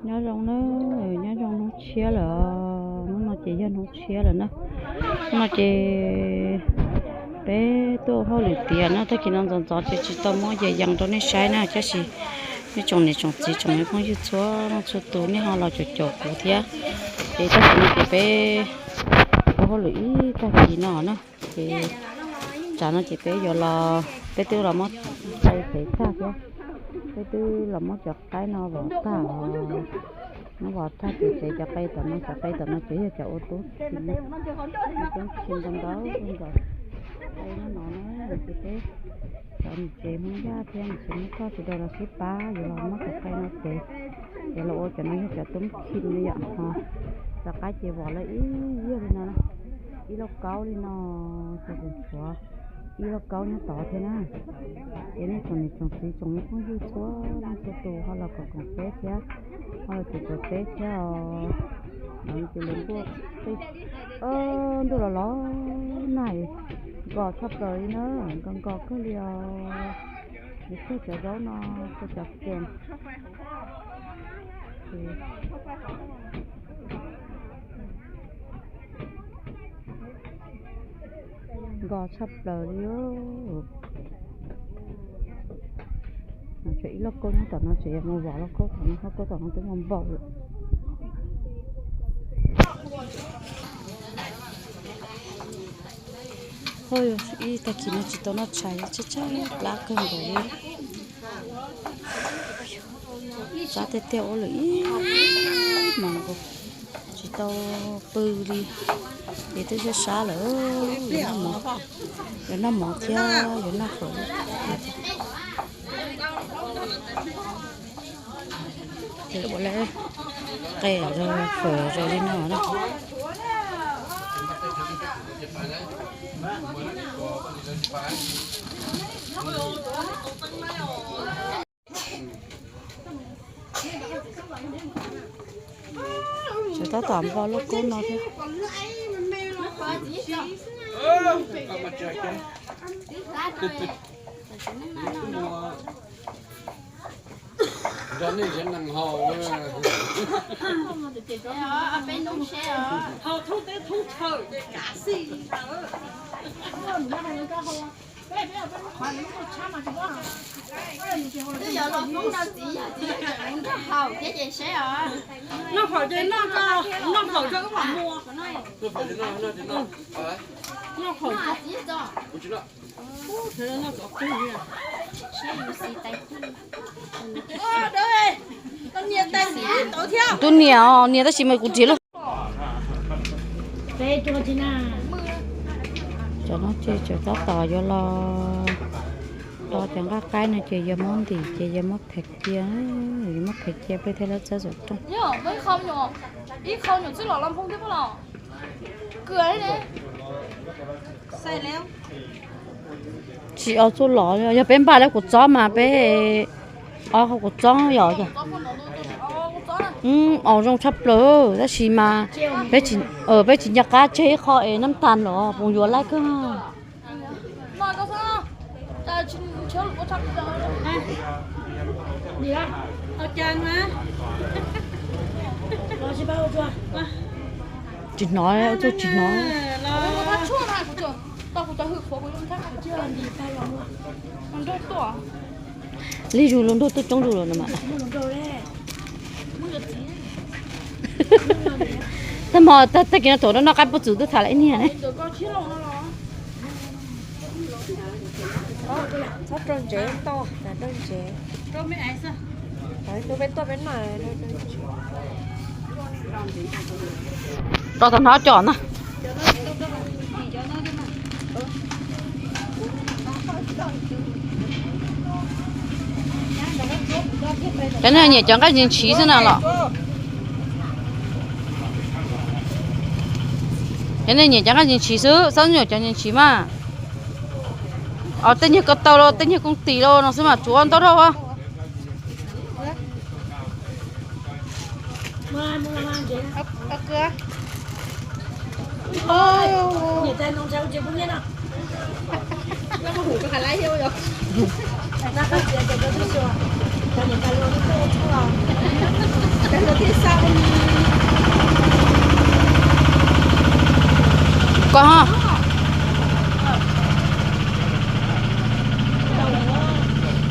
Nyob zoo na, nyob zoo hnub tshiab lawm, hnub no ces yog hnub tshiab lawm na. Hnub no ces peb tuaj ua hauj lwm tiav na, tag kis no ntxov ntxov ces tsis tau muab yees yees rau nej saib na, tab sis nej tsoom niam tsoom txiv tsoom phooj ywg txhua leej txhua tus nej ho los caum caum kuv thiab. Ces tag kis no ces peb ua hauj lwm ib tag kis no na. Ces tsam no ces peb yuav los, peb twb los muab qe tev tag thiab, peb twb los muab cov qaib no vov tag os. Muab vov tag ces tev cov qe tom no, cov qe tom no ces yog cov ua tub txhim, ua tub txhim ntau ntau nkaus. Qe no no na, ces peb cov niam tsev Hmoob Yaj thiab niam tsev Hmoob Thoj sawv daws los sib pab yuav los muab cov qe no tev, yuav los ua cov no yog cov tub txhim li yom. Cov qaib ces vov lawm ib yam li no, ib lauj kaub li no, ces kuv tshuav ib lauj kaub nyob tod thiab na. Ces nej tsoom niam tsoom txiv tsoom me phooj ywg txhua leej txhua tus ho los koom koom peb thiab, ho los caum caum peb thiab os. No ces lawv ntuj, ntuj los los nag, nkos tshaj plaws li na, nkos nkos kawg li os. Nws kawg cov zaub no, kawg cov kem. Nkos tshaj plaws li. Tseem ib lauj kaub nyob tom no, tseem yuav mus vov lauj kaub tom no, lauj kaub tom no twb muaj npaum lawm. Ib tag kis no tsis tau noj tshais, tshaib tshaib plab kawg nkaus li. Tsab tiag tiag ua lawm ib hmos nkaus, tsis tau pw li. Ces twb sab sab lawm, yuav noj mov, yuav noj mov thiab yuav noj fawm. Ces ua lawm qe fawm zoo li no na. Tseem tab tom npog lauj kaub no thiab. Twb yog los Hmoob nrog txiv, yog txiv yog tseem mus nrog haus thiab ces seb os. Noj haus ces noj, noj haus rau wb mam mus. Noj haus. Tus niam os, niam tab sis mas kuv nrhiav lub. Cov no ces cov tab tom yuav los do cov nqaij qaib no ces yuav muab ntim ces yuav muab qhais cia, yuav muab qhais cia peb thiaj li txawj zaum rooj. Tsis, ob txuj los, yog peb npaj lawv kuv txob mas peb ob qhov kuv txob yom. Aus zoo tshaj plaws tab sis mas peb tsis nco qab tseg ib qho es nab tas los puas yuav laib kawg. Tsis hnov, tsis hnov. Lij zug lub ntuj twb coob zug lawm no mas. Tag hmo tag kis no thaum noj qaib pub txwv twb tham lawm ib niag ne. Txhob rau ntsev, tau, tau ntsev. Rau peb tuaj peb noj. Rau tau hnov cov na. Cov no nyiam cov nqaij ntsis ntshiv xwb na los. Cov no nyiam cov nqaij ntsis ntshiv xwb, txhob nyuam cov ntsis ntshiv mas. Os, tej nyuag ko taw los tej nyuag kooj tis los no xwb mas tsuav ntau dhau. Koj ho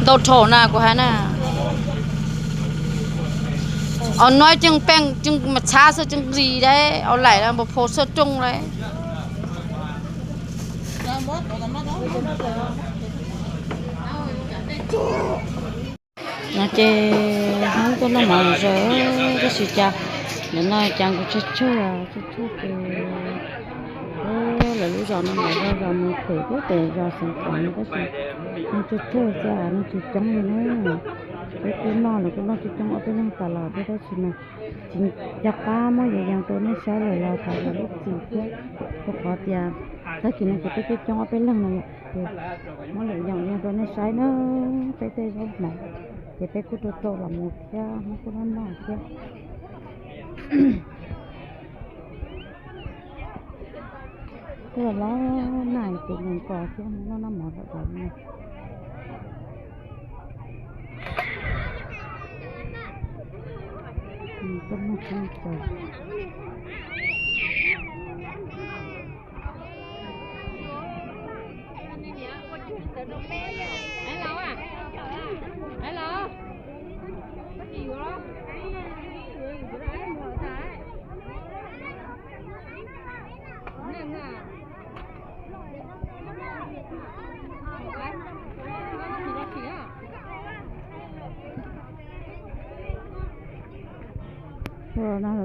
ntau dhau na kuv hais na. Au no ceeb peej ceeb mas txhab xwb ceeb ris dab, au laim las npau phau xwb rooj las. No ces Hmoob tuaj noj mov lom zem, tab sis cas ntawm no cas nkaus tshuaj tshuaj tshuaj tshuaj ces lawv lub zos no lawv zos mus phem thiab ces zos xeev Khoom no tab sis nws tshuaj tshuaj xwb nws tsis coob li na. Peb kuj noj los kuj noj coob coob ob peb leeg tas los thiab tab sis mas tsis nco qab muab yees yees rau nej saib lawm los thov zam lub txim thiab, rau qhov tias tag kis no ces peb coob coob ob peb leeg no yom, ces muab lwm yees yees rau nej saib na. Peb tej zaub mov ces peb kuj rau rau los mus thiab Hmoob kuj noj noj thiab. Tuaj los nag ces nkaus nkaus thiab Hmoob noj noj mov lawm los no. Tuaj muag koob tsaws.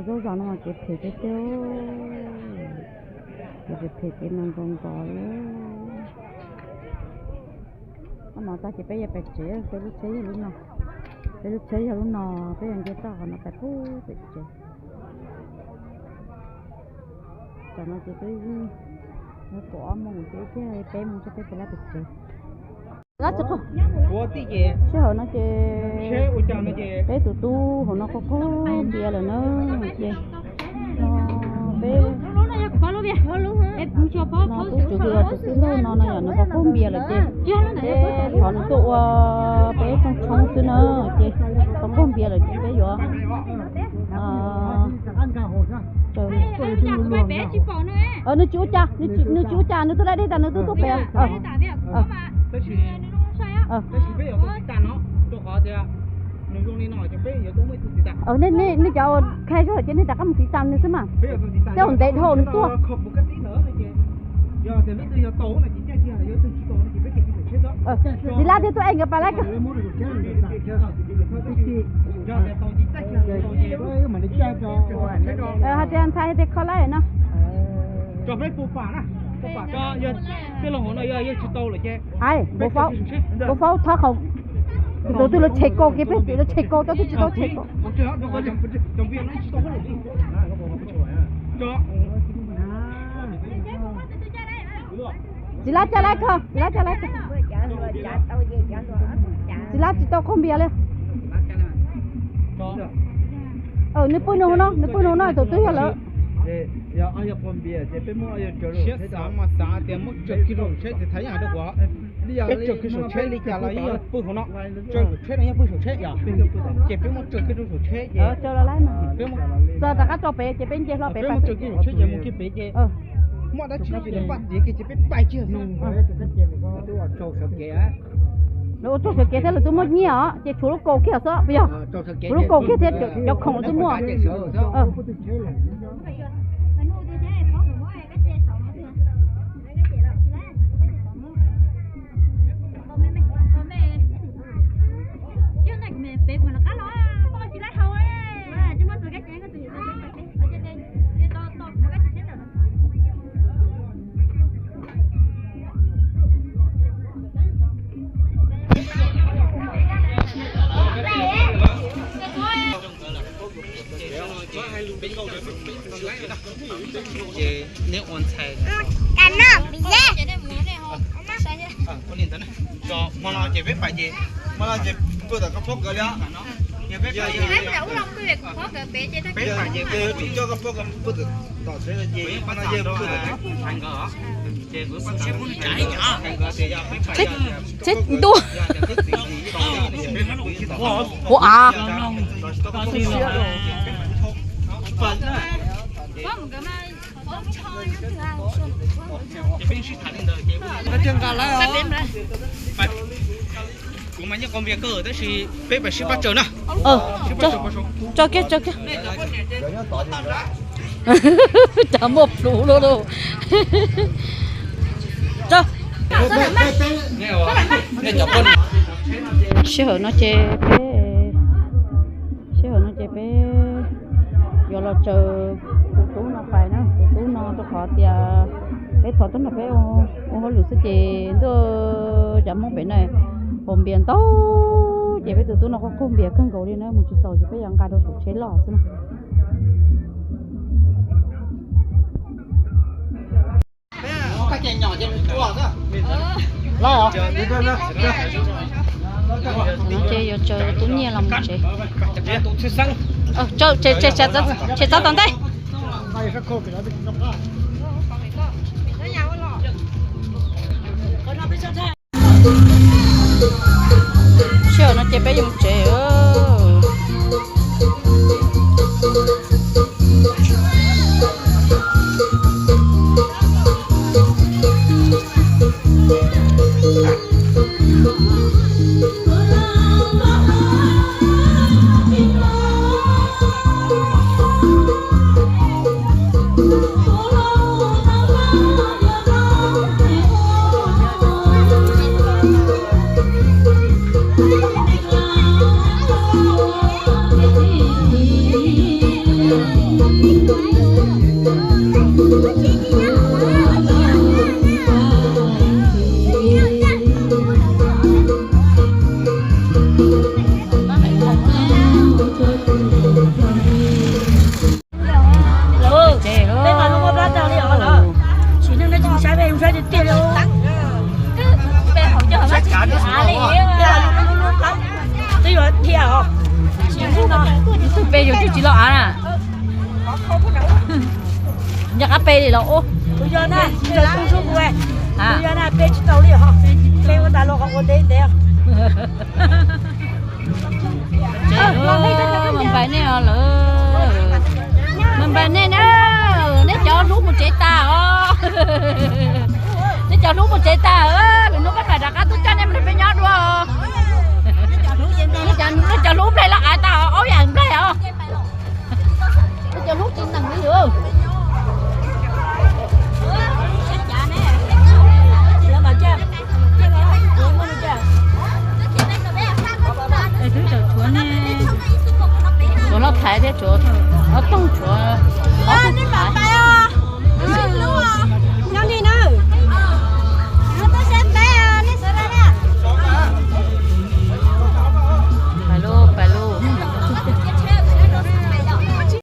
Zaub zos no mas kev phem tiag tiag, kev phem phem kev no nkaus nkaus li. Koj no tag ces peb yuav pem tsev, peb lub tsheb yog lub no, peb lub tsheb yog lub no, peb yuav nce toj qhov no pem pub pem tsev. Tam no ces peb kaum ob moos ces ib pliag peb moos ces peb pem lab pem tsev. Sij hawm no ces peb tus tub hauv no qaug qaug npias lawm na, ces peb no tub tswv hwm tus tub hlub no no yom nws qaug qaug npias lawm ces peb thov nws tuaj ua peb rooj tshoob xwb na, ces qaug qaug npias lawm ces peb yuav nws tsis ua cas, nws tsis ua cas, nws twb laj dej tas nws twb tuaj pem. Nej cov khai zog ces nej rov qab mus tiv tas nws xwb mas, tej zaum ntev dhau nws tuaj. Txiv Lab thiab tuaj es nkawd pab lab kawg. Hais tias ntxhais hais tias kho lab no. Ai, npau faub thob qhov tus twg los tshem kaus kiag peb tim los tshem kaus, cov twg tsis tau tshem kaus. Txiv Lab caj lab kho, txiv Lab caj lab kho. Txiv Lab tsis tau qaug npias li. Nws pw nws hauv no, nws pw nws hauv no, tus twg yog lawm. Siab xav mas xav tias muab tsaws kiag rau saum tsheb tsis thaiv yam rau kuv. Peb tsaws kiag saum tsheb li cas los yeej yog pw hauv no, tsaws saum tsheb no yeej pw saum tsheb yom. Ces peb muab tsaws kiag rau saum tsheb ces txog rov qab tso pem ces peb nce hlo pem, peb muab tsaws kiag saum tsheb ces mus kiag pem ces muaj dab tsi ces paj tiav kiag ces peb pais kiag xwb. Lawv ua rau sawv kev thiab lawv twb muaj nyiaj os, ces tshuav lub kaus kiag xwb puas yog? Tshuav lub kaus kiag thiab cov khoom twb muaj. Ces neb ua ntxhais. Hmo no ces peb pais ces, hmo no ces pw tom koj phob kawg li os. Peb pais ces peb yuav tsum coj koj phob pw tom tsev no ces hmo no yog pw tom Tsheb ntuj. Ua av. Kuv mas nyob qhov npias kawg tab sis peb pab sib pab tsaws na. Tso kiag, tso kiag. Cas muaj plhuav luaj lauj. Sij hawm no ces peb, sij hawm no ces peb yuav los tsaws tus tub no pais na, tus tub no rau qhov tias peb thov tuaj nrog peb ua hauj lwm xwb ces ntuj, cov Hmoob pem no haus npias ntau ces peb tus tub no quaj quaj npias kawg nkaus li na, mus tsis taus ces peb yuav nqa rau saum tsheb loj xwb na. No ces yuav tsaws tub Nyiaj los mus tsev. Tsev txog tom ntej. Sij hawm no ces peb yuav mus tsev. Tsis muaj plab tau li os lawm. Tsis, nej tsis mus saib peb, saib tiag tiag li. Twb yuav dhia os. Twb pe yuav twb tsis los av na. Nco qab pe li los ub. Kuv yog na, kuv yog tooj sub kuv, kuv yog na, pe tsis tau li os. Pe ua tas los qhov ua ntev ntev. Ces mas npais nej os lawm, mas npais nej na, nej cov hlub mus tsev tag os. Nej cov hlub mus tsev tag, lwm hnub peb mam rov qab tuaj coj nej mus nrog peb nyob dua. Nej cov hlub nplaig loj av tag os, aub yam nplaig os. Nej cov hlub tsis neem li os. Tshuav loj thaiv thiab tshuav ob tooj tshuav ob tug thaiv.